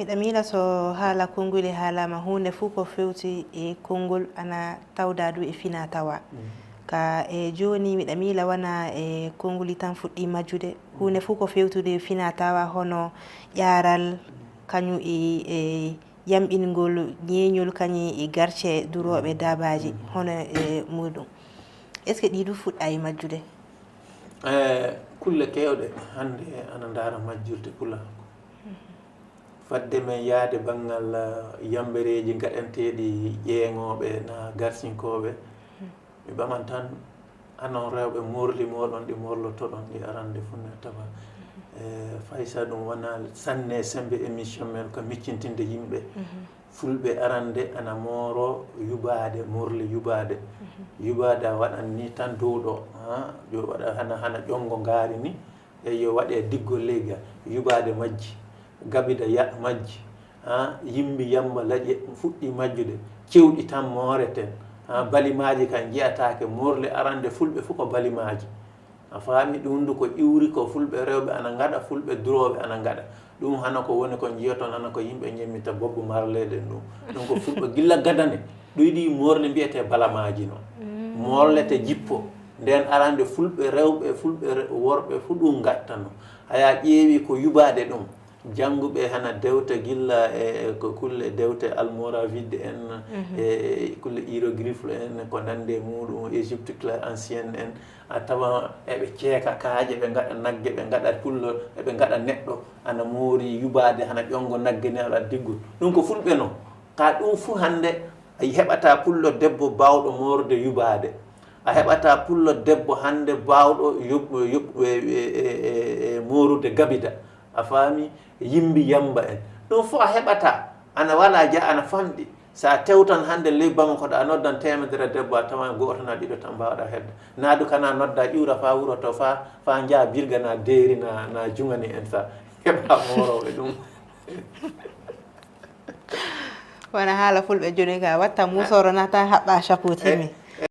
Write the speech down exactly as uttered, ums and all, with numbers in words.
Miɗa miila so haala konnguli haalaama, huunde fof ko fewti e konngol ana tawda du e fina tawa. Ka e jooni miɗa miila wona e konnguli tan fuɗɗi majjude. Huunde fof ko fewtude e fina tawa, hono ƴaaral, kañum e, e yamɓingol ñeeñol, kañum e garce durooɓe daabaaji, hono e muuɗum. Est-ce que ɗii du fuɗɗa e majjude? E kulle keewɗe hannde ana ndaara majjirde pulaagu. Fadde men yahde banngal, eh, yambereeji gaɗanteeɗi ƴeeŋooɓe na garsinkooɓe, mi ɓaman tan, anon rewɓe, morli mooɗon ɗi morlotoɗon ɗi arande fof ne tawa, eh, fay so ɗum wonaa sanne e semmbe émission men ko miccintinde yimɓe. Fulɓe arande ana mooro yubaade, morli yubaade. Yubaade a waɗan ni tan dow ɗo, ha, yo waɗa hana, hana ƴonngo ngaari ni. Eyyo, waɗe diggol leydi, yubaade majji, gabida ya majji, ha, yimbi yamba laƴe fuɗɗi majjude, cewɗi tan mooreten, ha, balimaaji kan njiyataake, morle arande fulɓe fof ko balimaaji. A faami? Ɗum ndu ko iwri ko fulɓe rewɓe ana ngaɗa, fulɓe durooɓe ana ngaɗa. Ɗum hana ko woni ko njiyoton, hana ko yimɓe ñemmita bobbo marleɗen ɗum. Ɗum ko fulɓe gilla gadane, ɗo yiɗi morle mbiyete balamaaji no. Morlete jippo. Nden arande fulɓe rewɓe, fulɓe re-, worɓe fu ɗum ngattano. Haya ƴeewi ko yubaade ɗum. Jannguɓe hana dewta gilla e, e ko kulle dewte almoravid en, e kulle hiéroglyphe en, ko nande muɗum, Égypte claire ancienne en, a tawa eɓe ceeka kaaƴe, ɓe ngaɗa nagge, ɓe ngaɗa pullo, eɓe ngaɗa neɗɗo ana moori yubaade hana ƴonngo nagge ni ala diggol. Ɗum ko fulɓe no. Ka ɗum fu hannde a heɓata pullo debbo baawɗo moorde yubaade. A heɓata pullo debbo hannde baawɗo yoɓ-, yoɓ-, e, e, e, e, e moorude gabida. A faami? Yimbi yamba en. Ɗum fof a heɓata. Ana wala ja, ana famɗi. Sa tewtan hannde ley Bamako ɗo, a noddan teemedere debbo, a tawan gooto na ɗiɗo tan mbawɗa hedde. Naadu kana nodda ƴuura fa wuro to fa, fa nja birga na deeri na, na jungani en sa. Heɓa mooroɓe ɗum. Wona haala fulɓe jooni ka watta musoro nata haɓɓa chapeau timi.